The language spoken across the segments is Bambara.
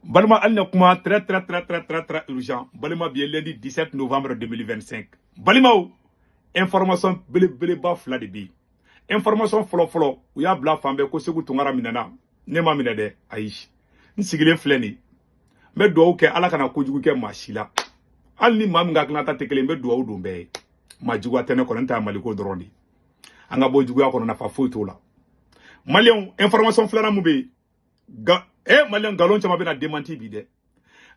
Balima, hali na kuma très très très très très très urgent. Balima, bi ye lundi 17 novembre 2025. Balimaw, information belebeleba fila de bɛ yen. Information fɔlɔ fɔlɔ, u y'a bila fan bɛɛ ko Segu Tunkara minɛna. Ne ma minɛ dɛ, ayi. N sigilen filɛ nin, n bɛ dugawu kɛ Ala kana kojugu kɛ maa si la. Hali ni maa min ka hakilinata tɛ kelen, n bɛ dugawu don bɛɛ ye. Maa juguya tɛ ne kɔnɔ, n ta ye Maliko dɔrɔn de. An ka bɔ juguya kɔnɔ, nafa foyi t'o la. Maliyɛnw, information filanan mun bɛ yen? Ga maliyɛn, nkalon caman bɛna démenti bi dɛ.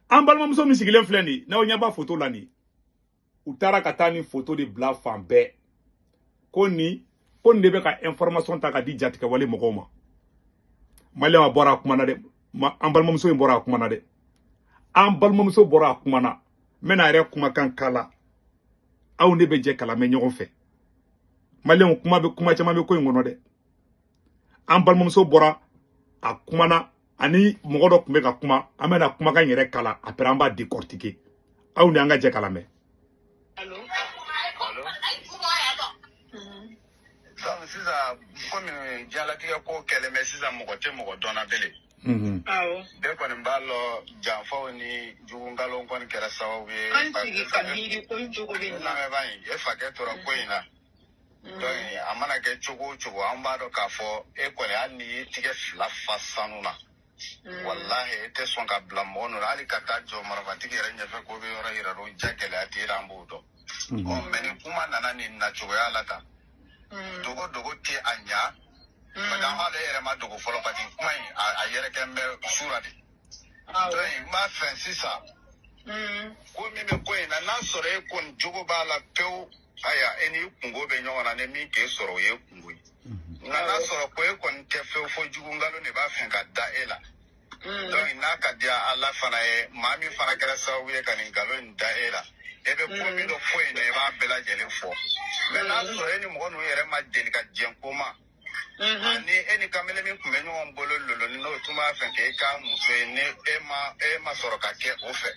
An balimamuso min sigilen filɛ nin, n'aw ɲɛ b'a photo la nin, u taara ka taa ni photo de bila fan bɛɛ ko nin de bɛ ka information ta ka di jatigɛwale mɔgɔw ma. Maliyɛn, a bɔra a kuma na dɛ. An balimamuso in bɔra a kuma na dɛ. An balimamuso bɔra a kuma na. N bɛna a yɛrɛ kumakan kala, aw ne bɛ jɛ k'a lamɛn ɲɔgɔn fɛ. Maliyɛnw, kuma bɛ, kuma caman bɛ ko in kɔnɔ dɛ. An balimamuso bɔra a kuma na, ani mɔgɔ dɔ tun bɛ ka kuma. An bɛna kumakan yɛrɛ kala, après an b'a décortiquer. Aw ni an ka jɛ k'a lamɛn. Allo? Allo? Donc sisan, komi diɲɛlatigɛ ko kɛlen bɛ sisan, mɔgɔ tɛ mɔgɔ dɔnna bele. Awɔ. Bɛɛ kɔni b'a lɔ, janfaw ni jugu nkalon kɔni kɛra sababu ye. An sigi ka miiri ko n jogo bɛ nin na. Lamɛnbaa in, e fakɛ tora ko in na. Donc a mana kɛ cogo o cogo, an b'a dɔn k'a fɔ e kɔni, hali n'i y'i tigɛ fila fa sanu na, walahi e tɛ sɔn ka bila mɔgɔ ninnu na, hali ka taa jɔ marafatigi yɛrɛ ɲɛfɛ k'o bɛ yɔrɔ yira o ja gɛlɛya tɛ e la, an b'o dɔn. Ɔ mɛ ni kuma nana nin nacogoya la tan, dogo dogo tɛ a ɲa, parce que an b'ale yɛrɛ ma dogo fɔlɔ, parce que kuma in a yɛrɛkɛ n bɛ sura de. Donc n b'a fɛ sisan, ko min bɛ ko in na, n'a sɔrɔ e kɔni jogo b'a la pewu, ayiwa, e n'i kungo bɛ ɲɔgɔn na, ni min k'e sɔrɔ, o ye kungo ye. Nka n'a sɔrɔ ko e kɔni tɛ fewu, fo jugu nkalon de b'a fɛ ka da e la. Donc n'a ka diya Ala fana ye, maa min fana kɛra sababu ye ka nin nkalon in da e la, e bɛ ko min dɔn foyi in na, i b'a bɛɛ lajɛlen fɔ. Mɛ n'a sɔrɔ e ni mɔgɔ ninnu yɛrɛ ma deli ka jɛn ko ma, ani e ni kamalen min tun bɛ ɲɔgɔn bolo loloni, n'o tun b'a fɛ k'e k'a muso ye, ni e ma sɔrɔ ka kɛ o fɛ,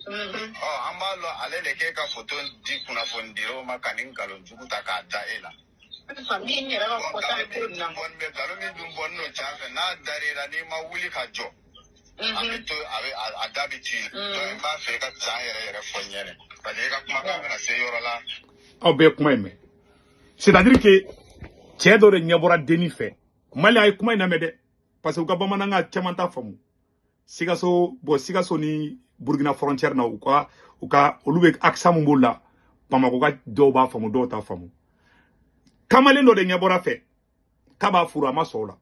ɔ an b'a lɔn ale de k'e ka foto di kunnafoni dilaw ma ka nin nkalon jugu ta k'a da e la. Min yɛrɛ ka fɔta ye ko nin na. Bɔnni bɛ nkalon min dun bɔnni don can fɛ, n'a dar'i la, n'i ma wuli ka jɔ, a bɛ to a bɛ a da bɛ ci. Donc n b'a fɛ i ka can yɛrɛ yɛrɛ fɔ n ɲɛnɛ, parce que i ka kumakan bɛna se yɔrɔ la. Aw bɛɛ ye kuma in mɛn, c'est à dire que cɛ dɔ de ɲɛ bɔra denni fɛ. Mali, a ye kuma in lamɛn dɛ, parce que u ka bamanankan caman t'a faamu. Sikaso, bon, Sikaso ni Burukina frontière na, u ka olu bɛ accent mun b'o la, Bamakɔ ka dɔw b'a faamu, dɔw t'a faamu. Kamalen dɔ de ɲɛ bɔra fɛ k'a b'a furu, a ma sɔn o la.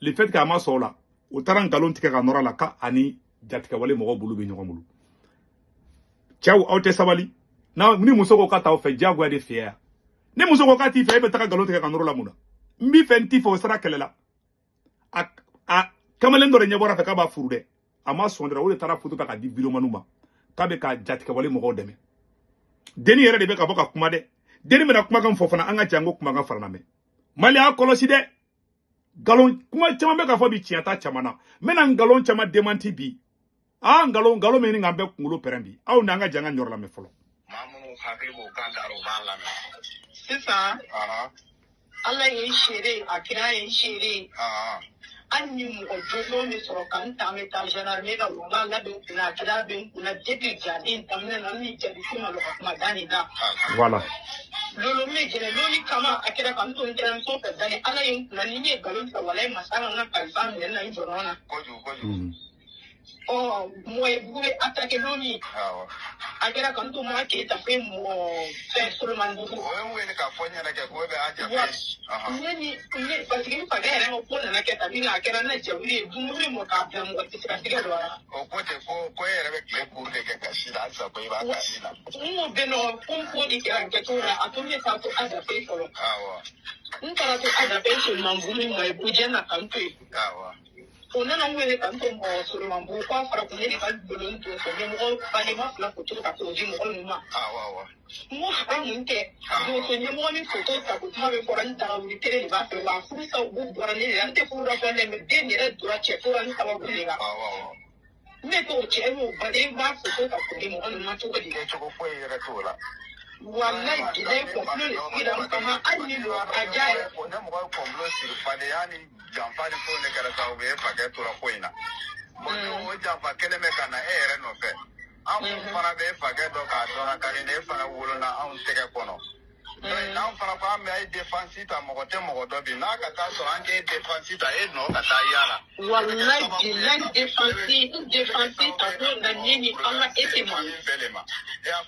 Le fait que a ma sɔn o la, u taara nkalon tigɛ ka nɔrɔ a la ka ani jatigɛwale mɔgɔw bolo bɛ ɲɔgɔn bolo. Cɛw, aw tɛ sabali na. Ni muso ko k'a t'aw fɛ, diyagoya de fɛ yan. Ni muso ko k'a t'i fɛ, e bɛ taga nkalon tigɛ ka nɔrɔ la mun na? N b'i fɛ, n t'i fɛ, o sera kɛlɛ la. A kamalen dɔ de ɲɛ bɔra fɛ k'a b'a furu dɛ, a ma sɔn dɔrɔn, o de taara foto ta k'a di videomaniw ma k'a bɛ ka jatigɛwale mɔgɔw dɛmɛ. Denni yɛrɛ de bɛ ka bɔ ka kuma dɛ. Denni bɛna kumakan fɔ fana, an ka jɛ an ko kumakan fara lamɛn. Mali, y'a kɔlɔsi dɛ, nkalon kuma caman bɛ ka fɔ bi, tiɲɛ t'a caman na. N bɛna nkalon caman démenti bi. Aa, nkalon min ɲini k'an bɛɛ kunkolo pɛrɛn bi. Aw n'an ka jɛ an ka ɲɔrɔ lamɛn fɔlɔ. Maa minnu hakili b'o kan da, o b'a lamɛn. Sisan, Ala ye n seere, a kira ye n seere. Hali ni mɔgɔ jɔnjɔn bɛ sɔrɔ ka n ta, an bɛ taa gendarmerie la, wala Ala bɛ n kunna, a kira bɛ n kunna depuis jaden daminɛ na, n ni jabisi ma lɔ ka kuma da nin da. Voilà. Lolo min jɛnɛ loli kama, a kɛra ka n to n terimuso fɛ dani, Ala ye n kunna. Ni n ye nkalon tigɛ, walayi, masa ka n ka kalifa minɛ na n jɔyɔrɔ na. Kojugu kojugu. Ɔ mɔgɔ ye bugu bɛ attaqué don min, a kɛra ka n to maa Keyita fɛ mɔgɔ fɛn Solomani Bugu. O ye n wele k'a fɔ n ɲɛna kɛ ko e bɛ a jafe. Ne ni ne, parce que n fakɛ yɛrɛ ka ko nana kɛ tan, a kɛra ne jɛwuli ye dumuni mɔ k'a bila, mɔgɔ tɛ se ka tigɛ don a la. O ko ten ko e yɛrɛ bɛ tile kuru de kɛ kasi la halisa, ko i b'a kasi la. N ko bɛ nɔgɔ ko n ko de kɛra nin kɛcogo la, a to ne taa to Ajafe fɔlɔ. N taara to Ajafe Solomani min ma ye Bujɛ na ka n to yen. O nana n wele ka n to mɔgɔ Solomani Bugu k'a fɔra ko ne de ka bulon don fɔ ɲɛmɔgɔ balima fila foto ta k'o di mɔgɔ ninnu ma. Awɔ awɔ. N ko haramu tɛ, donso ɲɛmɔgɔ ni foto ta ko kuma bɛ fɔra, n daga wuli kelen de b'a fɛ wa furu sababu bɔra ne de la. N tɛ furu la fɔlɔ dɛ, mɛ den yɛrɛ donna cɛ tora n sababu de la. Awɔ awɔ. Ne t'o cɛ n'o baden b'a foto ta k'o di mɔgɔ ninnu ma cogo di? Kɛcogo foyi yɛrɛ t'o la. Walayi bilayi, complot de sigira n kama, hali ni lɔ a diya ye. Ne mɔgɔ ye complot siri, fadenya ni janfa ni fɛnw de kɛra sababu ye e fakɛ tora ko in na. Bon, ni o janfa kelen bɛ ka na e yɛrɛ nɔfɛ, an mun fana bɛ e fakɛ dɔn k'a dɔn a ka di ne e fana wolola anw tɛgɛ kɔnɔ. Donc n'an fana ko an bɛ e défense ta, mɔgɔ tɛ mɔgɔ dɔn bi n'a ka taa sɔrɔ an k'e défense ta, e nɔ ka taa yala. Wallahi billahi, défense ta ko na ne ni Ala e tɛ malo.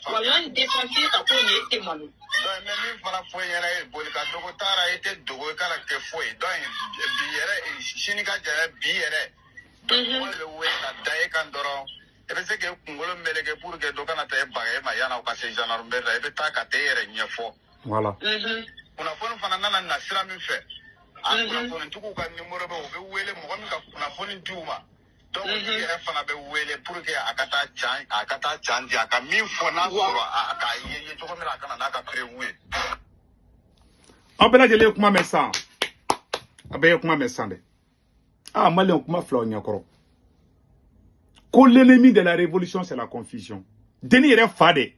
Wallahi, défense ta ko ni e tɛ malo. Donc n bɛ min fana fɔ i ɲɛna, e boli ka dogo taara, e tɛ dogo, i kana kɛ foyi. Donc bi yɛrɛ, sini ka jan bi yɛrɛ. Donc mɔgɔ bɛ wele ka da e kan dɔrɔn, i bɛ se k'e kunkolo meleke pour que dɔ kana taa e baga e ma yan'aw ka se gendarmerie la, i bɛ taa ka taa e yɛrɛ ɲɛfɔ. Voilà. Kunnafoni fana nana na sira min fɛ, a kunnafonitigiw ka numéro bɛ, u bɛ wele, mɔgɔ min ka kunnafoni di u ma. Donc o tigi yɛrɛ fana bɛ wele pour que a ka taa can, a ka taa can di, a ka min fɔ n'a sɔrɔ a k'a ye cogo min na, a kana n'a ka preuve ye. Aw bɛɛ lajɛlen ye kuma mɛn sisan, a bɛɛ ye kuma mɛn sisan dɛ. Ah, maliyɛn, kuma fila o ɲɛkɔrɔ ko l'ennemi de la révolution, c'est la confusion. Denni yɛrɛ fa de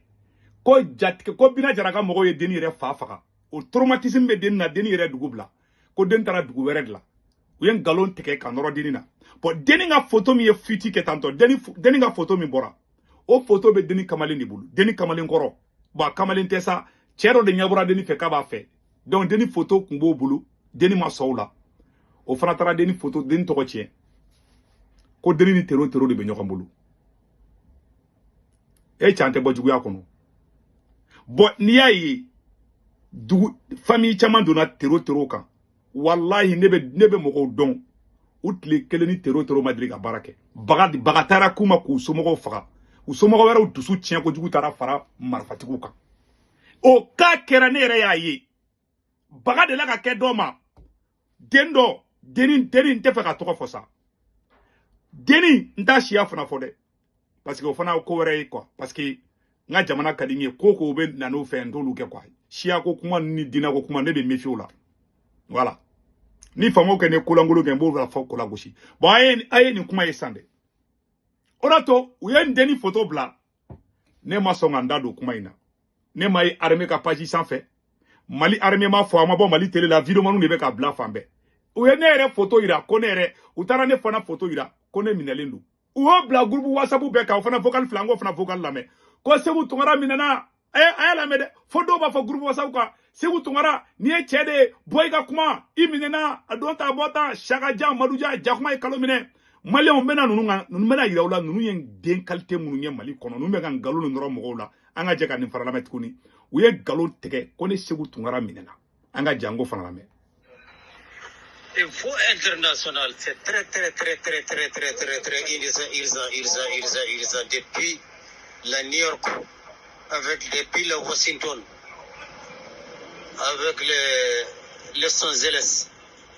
ko jatigɛ ko Bina Jara ka mɔgɔw ye denni yɛrɛ fa faga, o traumatisme bɛ denni na. Denni yɛrɛ dugu bila ko den taara dugu wɛrɛ de la, u ye nkalon tigɛ ka nɔrɔ denni na. Bon, denni ka photo min ye fuite kɛ tantɔ, denni ka photo min bɔra, o photo bɛ denni kamalen de bolo, denni kamalen kɔrɔ. Bon, a kamalen tɛ sa, cɛ dɔ de ɲɛ bɔra denni fɛ k'a b'a fɛ. Donc denni photo kun b'o bolo, denni ma sɔn o la, o fana taara denni photo, denni tɔgɔ tiɲɛ ko denni ni tero tero de bɛ ɲɔgɔn bolo. E can tɛ bɔ juguya kɔnɔ. Bon, n'i y'a ye dugu famille caman donna tero tero kan, walahi, ne bɛ mɔgɔw dɔn, u tile kelen ni tero tero ma deli ka baara kɛ. Baga baga taara k'u ma k'u somɔgɔw faga, u somɔgɔw wɛrɛw dusu tiɲɛ kojugu taara fara marifatigiw kan. O ka kɛra, ne yɛrɛ y'a ye, baga de la ka kɛ dɔ ma. Den dɔ, denni, denni n tɛ fɛ ka tɔgɔ fɔ sa, denni n t'a siya fana fɔ dɛ, parce que o fana ko wɛrɛ ye quoi, parce que n ka jamana ka di n ye, ko ko bɛ na n'o fɛ, n t'olu kɛ quoi. Siya ko kuma ni diinɛ ko kuma, ne bɛ méfier o la. Voilà, ni faamaw kɛ ne kolankolon kɛ, n b'o la fɔ ko lagosi. Bon, a ye nin kuma ye sisan dɛ, o de to u ye n denni photo bila, ne ma sɔn ka n da don kuma in na. Ne ma ye armée ka page sanfɛ, Mali armée ma fɔ, a ma bɔ Mali télé la, vidéoman de bɛ ka bila fan bɛɛ. U ye ne yɛrɛ photo yira ko ne yɛrɛ, u taara ne fana photo yira ko ne minɛlen don. U y'o bila groupe WhatsApp bɛɛ kan. O fana vocal fila, n k'o fana vocal lamɛn ko Segu Tunkara minɛna. A y'a lamɛn dɛ, fo dɔw b'a fɔ groupe WhatsApp kan: Segu Tunkara, n'i ye cɛ de ye, bɔ i ka kuma, i minɛna, a don ta bɔ tan. Sakajan Madujan jakuma ye kalo minɛ. Maliyɛnw bɛna ninnu kan, ninnu bɛna yira u la ninnu ye den qualité minnu ye Mali kɔnɔ, ninnu bɛ ka nkalon nɔrɔ mɔgɔw la. An ka jɛ ka nin fana lamɛn tuguni. U ye nkalon tigɛ ko ne Segu Tunkara minɛna. An ka jango fana lamɛn. Info international, c'est très très très très très très très très urgent, urgent, urgent, urgent, urgent. Depuis la New York, avec depuis le Washington, avec les Los Angeles.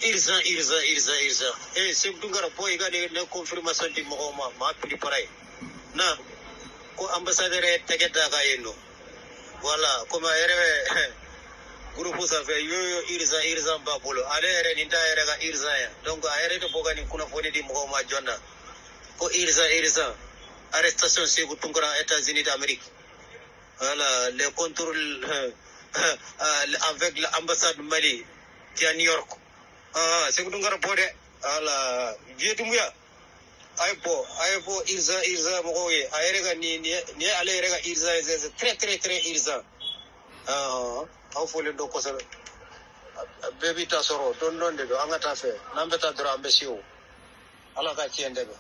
Urgent, urgent, urgent, urgent. Et c'est tout le monde qui a une confirmation du moment, ma plus pareil. Na, ko ambassadeur est tɛgɛ da ka yen nɔ. Voilà, comme a yɛrɛ bɛ groupe sanfɛ, yo yo, urgent, urgent b'a bolo. Ale yɛrɛ nin t'a yɛrɛ ka urgent ye. Donc a yɛrɛ tɛ bɔ ka nin kunnafoni di mɔgɔw ma joona. Ko urgent, urgent. Arrestation Sékou Tounkara, États-Unis d'Amérique. Voilà, les contrôles avec l'ambassade Mali qui est à New York. Ah, Sékou Tounkara bɔ dɛ. Voilà, Vieux Doumbouya. A ye bɔ, a ye bɔ urgent, urgent mɔgɔw ye. A yɛrɛ ka nin ye ale yɛrɛ ka urgent ye, c'est très très très urgent. Ah, aw folen don kosɛbɛ. Bɛɛ b'i ta sɔrɔ dɔɔni dɔɔni de don, an ka taa fɛ. N'an bɛ taa dɔrɔn, an bɛ se o. Ala ka tiɲɛ dɛmɛ.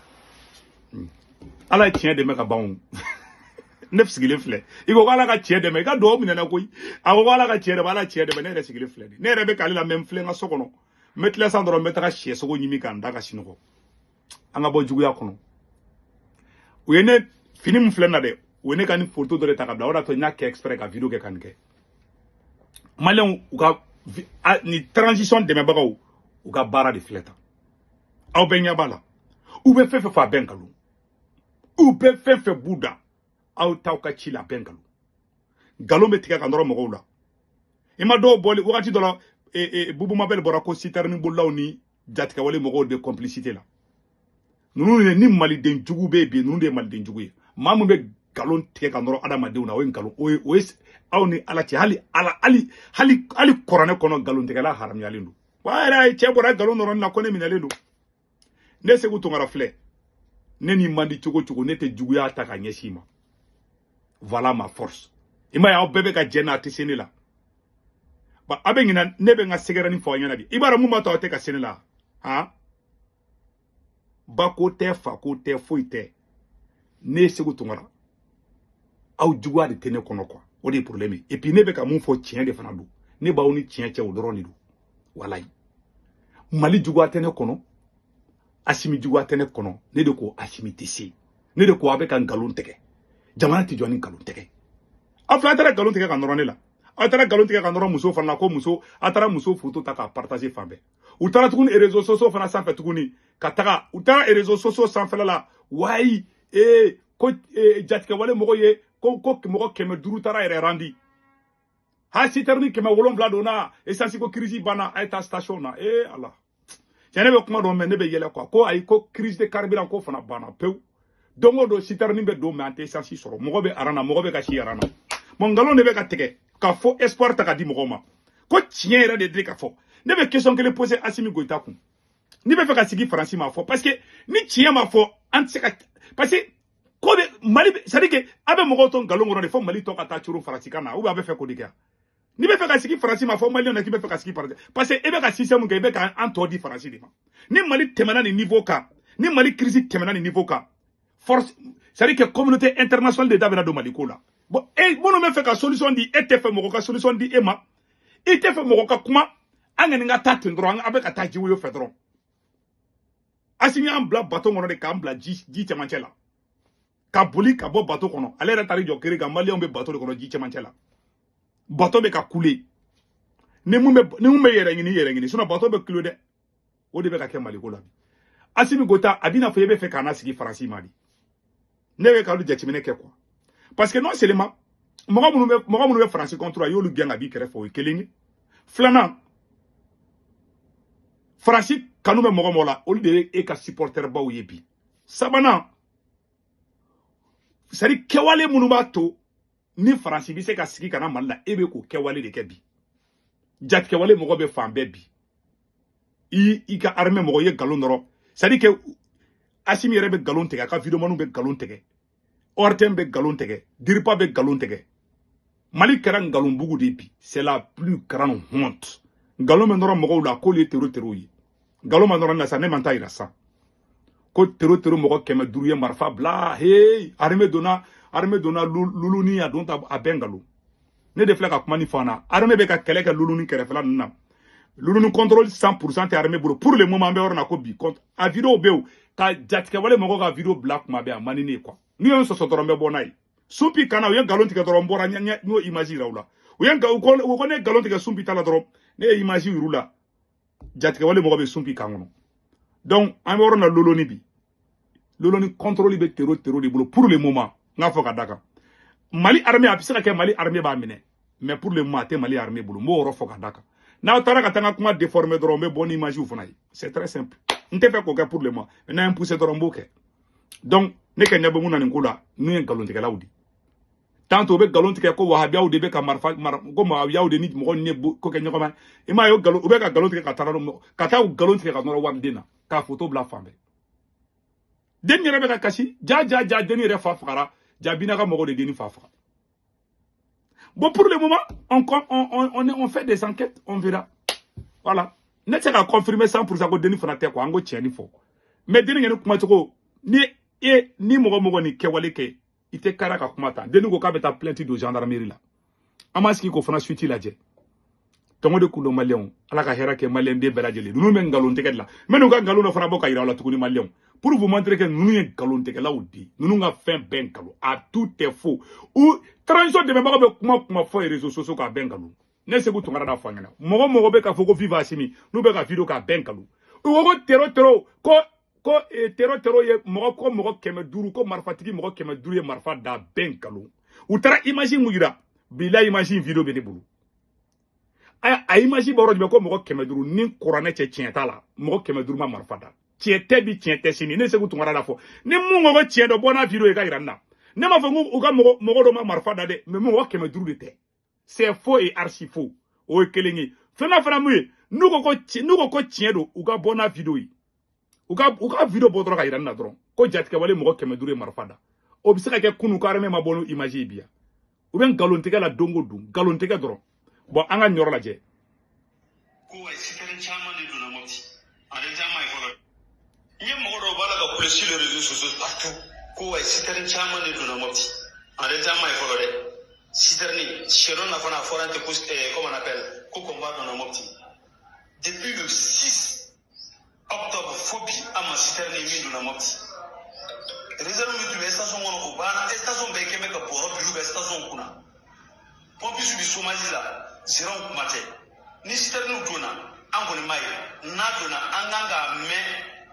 Ala ye tiɲɛ dɛmɛ ka ban o. Ne sigilen filɛ, i ko ala ka tiɲɛ dɛmɛ, i ka dugawu minɛna koyi. A ko ala ka tiɲɛ dɛmɛ, ala tiɲɛ dɛmɛ. Ne yɛrɛ sigilen filɛ de, ne yɛrɛ bɛ k'ale lamɛn, n filɛ n ka so kɔnɔ, n bɛ tila sisan dɔrɔn, n bɛ taga sɛ sogo ɲimi k'an da ka sunɔgɔ. An ka bɔ juguya kɔnɔ. U ye ne fini min filɛ nin na dɛ, u ye ne ka nin photo dɔ de ta ka bila, o de y'a to n y'a kɛ exprès ka vidéo kɛ ka nin kɛ. Maliyɛnw, u ka nin transition dɛmɛbagaw, u ka baara de filɛ tan, aw bɛɛ ɲɛ b'a la. U bɛ fɛn fɛn fɔ, a bɛɛ nkalon. U bɛ fɛn fɛn b'u da, aw t'aw ka ci la, a bɛɛ nkalon. Nkalon bɛ tigɛ ka nɔrɔ mɔgɔw la. I ma dɔw bɔli wagati dɔ la, Bubu Mabel bɔra ko citerne bolilaw ni jatigɛwale mɔgɔw de complicité la. Ninnu de ni maliden jugu bɛ yen bi, ninnu de ye maliden jugu ye. Maa min bɛ nkalon tigɛ ka nɔrɔ adamadenw na, o ye nkalon, o ye aw ni Ala cɛ. Hali Ala, hali hali hali kuranɛ kɔnɔ, nkalontigɛla haramuyalen don. Wa a yɛrɛ ye cɛ bɔra nkalon nɔrɔ nin na ko ne minɛlen don. Ne Segu Tunkara filɛ. Ne ni man di cogo cogo, ne tɛ juguya ta ka ɲɛsin i ma. Voilà ma force. I m'a ye, aw bɛɛ bɛ ka jɛ n'a tɛ se ne la. Ba a bɛ ɲina, ne bɛ n ka sɛgɛrɛni fɔ aw ɲɛna bi. I b'a dɔn mun b'a to aw tɛ ka se ne la? Han, ba ko tɛ, fa ko tɛ, foyi tɛ. Ne ye Sékou Tounkara, aw juguya de tɛ ne kɔnɔ quoi. O de ye problème ye. Et puis ne bɛ ka mun fɔ, tiɲɛ de fana don. Ne b'aw ni tiɲɛ cɛ, o dɔrɔn de don. Walayi, Mali juguya tɛ ne kɔnɔ, Asimi juguya tɛ ne kɔnɔ. Ne de ko Asimi tɛ se, ne de ko a bɛ ka nkalon tigɛ. Jamana tɛ jɔ ni nkalon tigɛ. Aw fila taara nkalon tigɛ ka nɔrɔ ne la, aw taara nkalon tigɛ ka nɔrɔ muso fana la, ko muso, a taara muso photo ta k'a partager fan bɛɛ. U taara tuguni réseaux sociaux fana sanfɛ tuguni ka taga, u taara réseaux sociaux sanfɛla la, wayi, ee ko jatigɛwale mɔgɔw ye ko mɔgɔ 500 taara yɛrɛ randi ha citerne 700 donna essence ko crise banna. A ye taa station na. Ee Ala, cɛ, ne bɛ kuma dɔn, mais ne bɛ yɛlɛ quoi. Ko ayi, ko crise de carburant ko fana banna pewu. Don o don citerne bɛ don, mais an tɛ essence sɔrɔ. Mɔgɔ bɛ aran na, mɔgɔ bɛ ka si aran na. Bon, nkalon de bɛ ka tigɛ ka fɔ, espoir ta ka di mɔgɔw ma ko tiɲɛ yɛrɛ de ka fɔ. Ne bɛ question kelen poser Assimi Goïta kun: n'i bɛ fɛ ka sigi Faransi ma fɔ, parce que ni tiɲɛ ma fɔ, an tɛ se ka, parce que ko bɛ Mali, c'est à dire que a bɛ mɔgɔw to nkalon kɔnɔ de fo Mali tɔ ka taa coro Faransi kan na, ou bien a bɛ fɛ k'o de kɛ. N'i bɛ fɛ ka sigi Faransi ma fɔ Maliyɛnw na k'i bɛ fɛ ka sigi Faransi, parce que e bɛ ka système kɛ, i bɛ ka an tɔ di Faransi de ma. Ni Mali tɛmɛna nin niveau kan, ni Mali crise tɛmɛna nin niveau kan, force, c'est à dire que communauté internationale de da bɛna don Mali ko la. Bon, e minnu bɛ fɛ ka solution di, e tɛ fɛ mɔgɔ ka solution di e ma, i tɛ fɛ mɔgɔ ka kuma. An kɔni ka taa ten dɔrɔn, an bɛ ka taa jiwoyo fɛ dɔrɔn. Asimi y'an bila bateau kɔnɔ de, k'an bila ji cɛmancɛ la, ka boli ka bɔ bateau kɔnɔ. Ale yɛrɛ taar'i jɔ kere kan, Maliyɛnw bɛ bateau de kɔnɔ ji cɛmancɛ la, bateau bɛ ka kule. Ni mun bɛ yɛrɛ ɲini, yɛrɛ ɲini, sinon bateau bɛ kule dɛ. O de bɛ ka kɛ Maliko la bi. Asimi Goïta, a b'i n'a fɔ i bɛ fɛ k'a na sigi Faransi ma de. Ne bɛ k'olu jateminɛ kɛ quoi, parce que non seulement mɔgɔ minnu bɛ Faransi contre, a y'olu gɛn ka b'i kɛrɛfɛ, o ye kelen ye. Filanan, Faransi kanu bɛ mɔgɔ mɔgɔ la, olu de ye e ka supporter baw ye bi. Sabanan, c'est à dire kɛwale minnu b'a to ni Faransi bɛ se ka sigi ka na Mali la, e bɛ k'o kɛwale de kɛ bi. Jatigɛwale mɔgɔ bɛ fan bɛɛ bi. I ka armée mɔgɔ ye nkalon dɔrɔn, c'est à dire que Asimi yɛrɛ bɛ nkalon tigɛ, a ka videomaniw bɛ nkalon tigɛ, ORTM bɛ nkalon tigɛ, DIRPA bɛ nkalon tigɛ. Mali kɛra nkalonbugu de bi. C'est la plus grande honte. Nkalon bɛ nɔrɔ mɔgɔw la k'olu ye terro terro ye. Nkalon ma nɔrɔ na sa, ne man ta yira sa ko terro terro mɔgɔ 500 ye marifa bila. Hey, armée donna Luluni, a don ta, a bɛɛ nkalon. Ne de filɛ ka kuma ni fɔ an na. Armée bɛ ka kɛlɛ kɛ Luluni kɛrɛfɛla ninnu na. Luluni contrôle 100% tɛ armée bolo pour le moment. An bɛ yɔrɔ na ko bi, a vidéo bɛ yen ka jatigɛwale mɔgɔw ka vidéo bila kuma bɛɛ, a man di ne ye quoi. N'u ye n sɔsɔ dɔrɔn, n bɛ bɔ n'a ye. Sunpi kana, u ye nkalon tigɛ dɔrɔn, n bɔra, n y'o image yira u la. U ye u ko ne ye nkalon tigɛ Sunpi ta la dɔrɔn, ne ye image yir'u la. Jatigɛwale mɔgɔ bɛ Sunpi kan kɔnɔ. Donc an bɛ yɔrɔ na Loloni bi, Loloni contrôle bɛ terro terro de bolo pour le moment. N k'a fɔ ka da kan, Mali armée, a bɛ se ka kɛ Mali armée b'a minɛ, mais pour le moment a tɛ Mali armée bolo. N b'o yɔrɔ fɔ ka da kan. N'aw taara ka taa n ka kuma déformer dɔrɔn, n bɛ bɔ ni image fana ye. C'est très simple. N tɛ fɛ k'o kɛ pour le moment, mais n'a ye n pousser dɔrɔn, n b'o kɛ. Donc ne ka ɲɛ bɛ mun na nin ko la, ninnu ye nkalontigɛlaw de. Tantôt u bɛ nkalon tigɛ ko wahabiyaw de bɛ ka marifa ko wahabiyaw de ni mɔgɔ ni ko kɛ ɲɔgɔn ma. I m'a ye, o nkalon, u bɛ ka nkalon tigɛ ka taa ka taa nkalon tigɛ ka nɔrɔ wariden na k'a photo bila fan bɛɛ. Den yɛrɛ bɛ ka kasi, ja ja ja, den yɛrɛ fa fagara, ja bina ka mɔgɔw de denni fa faga. Bon, pour le moment, on fait des enquêtes, on verra. Voilà, ne tɛ se ka confirmer 100% ko denni fana tɛ quoi. An ko tiɲɛ ni fɔ, mais denni kɔni kumacogo ni e ni mɔgɔ mɔgɔ ni kɛwale kɛ, i tɛ kara ka kuma ta. Denni ko k'a bɛ taa plainte don gendarmerie la. An b'a sigi k'o fana suite lajɛ. Tɔngɔ de kun don. Maliyɛnw, Ala ka hɛrɛ kɛ Maliyɛn den bɛɛ lajɛlen. Ninnu bɛ nkalon tigɛ de la. N bɛ n'u ka nkalon dɔ fana bɔ ka yira aw la tuguni, Maliyɛnw, pour vous montrer que ninnu ye nkalon tigɛlaw de ye. Ninnu ka fɛn bɛɛ nkalon, a tout est faux. U transition dɛmɛbagaw bɛ kuma kuma fɔ réseaux sociaux k'a bɛɛ nkalon. Ne Sékou Tounkara da fɔ an ɲɛna, mɔgɔ mɔgɔ bɛ ka fɔ ko vive Assimi, n'u bɛ ka vidéo k'a bɛɛ nkalon. U ko ko terro terro, ko terro terro ye mɔgɔ, ko mɔgɔ 500, ko marifatigi mɔgɔ 500 ye marifa da, bɛɛ nkalon. U taara image mun yira bila, image vidéo bɛ ne bolo. A image bɛ yɔrɔ jumɛn ko mɔgɔ 500? Ni kuranɛ cɛ, tiɲɛ t'a la. Mɔgɔ 500 ma marifa da, tiɲɛ tɛ bi, tiɲɛ tɛ sini. Ne Sékou Tounkara la fɔ, ni mun ko ko tiɲɛ dɔ bɔ n'a vidéo ye ka yira n na. Ne m'a fɔ ko u ka mɔgɔ dɔ ma marifa da dɛ, mais mɔgɔ 500 de tɛ. C'est faux et archi faux. O ye kelen ye. Filanan fana mun ye? N'u ko ko tiɲɛ don, u ka bɔ n'a vidéo ye. U ka vidéo bɔ dɔrɔn ka yira ne na dɔrɔn ko jatigɛwale mɔgɔ 500 ye marifa da. O bɛ se ka kɛ kunun ko armée ma bɔ n'o image ye bi yan. U bɛ nkalon tigɛ la don o don, nkalon tigɛ dɔrɔn. Bon, an ka nin yɔrɔ lajɛ. Ko wa citerne caman de donna Mopti. A tɛ caman ye fɔlɔ. N ye mɔgɔ dɔw b'a la ka kule sur les réseaux sociaux partout. Ko wa citerne caman de donna Mopti. A tɛ caman ye fɔlɔ dɛ. Citerne, sɛdɔn na fana a fɔra ten ko comment on appelle, ko combat donna Mopti. Depuis le 6 octobre fo bi an ma citerne min donna Mopti. Réserve min tun bɛ station kɔnɔ o banna, station bɛɛ kɛn bɛ ka bɔrɔ bil'u ka station kunna. Pompiste bi chômage la, gérant kuma tɛ. Ni citerne donna, an kɔni m'a ye. N'a donna, an kan k'a mɛn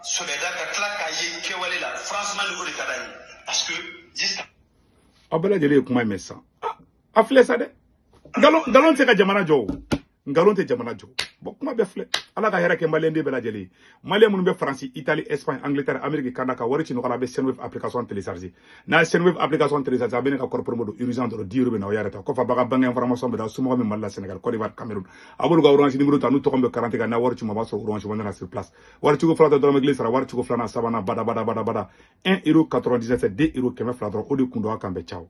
sɔbɛda ka tila k'a ye kɛwale la. Franchement ni o de ka d'an ye. Parce que jusqu'à Aw bɛɛ lajɛlen ye kuma in mɛn sisan. A filɛ sa dɛ. Nkalon tɛ se ka jamana jɔ o. Nkalon tɛ jamana jɔ. Bon, kuma bɛɛ filɛ. Ala ka hɛrɛ kɛ maliyɛn den bɛɛ lajɛlen ye. Maliyɛn minnu bɛ Faransi, Italie, Espagne, Angleterre, Amérique, Canada ka wari ci ɲɔgɔn na, a bɛ Sendwave application télécharger. N'a ye Sendwave application télécharger, a bɛ ne ka code promo don urgent dɔrɔn 10 euros bɛ na o yɛrɛ ta. Kɔfɛ a b'a ka banque information bɛɛ da somɔgɔ min Mali la, Sénégal, Côte d'Ivoire, Cameroun. A b'olu ka Orange numéro ta n'u tɔgɔ bɛ carte kan, n'a wari ci ma, a b'a sɔrɔ Orange Money na sur place. Wari ciko fɔlɔ tɛ dɔrɔmɛ kelen sara, wari ciko filanan, sabanan, bada bada bada bada. 1 euro 97, 2 euro 200 dɔrɔn, o de kun don. A kan bɛɛ, ciao.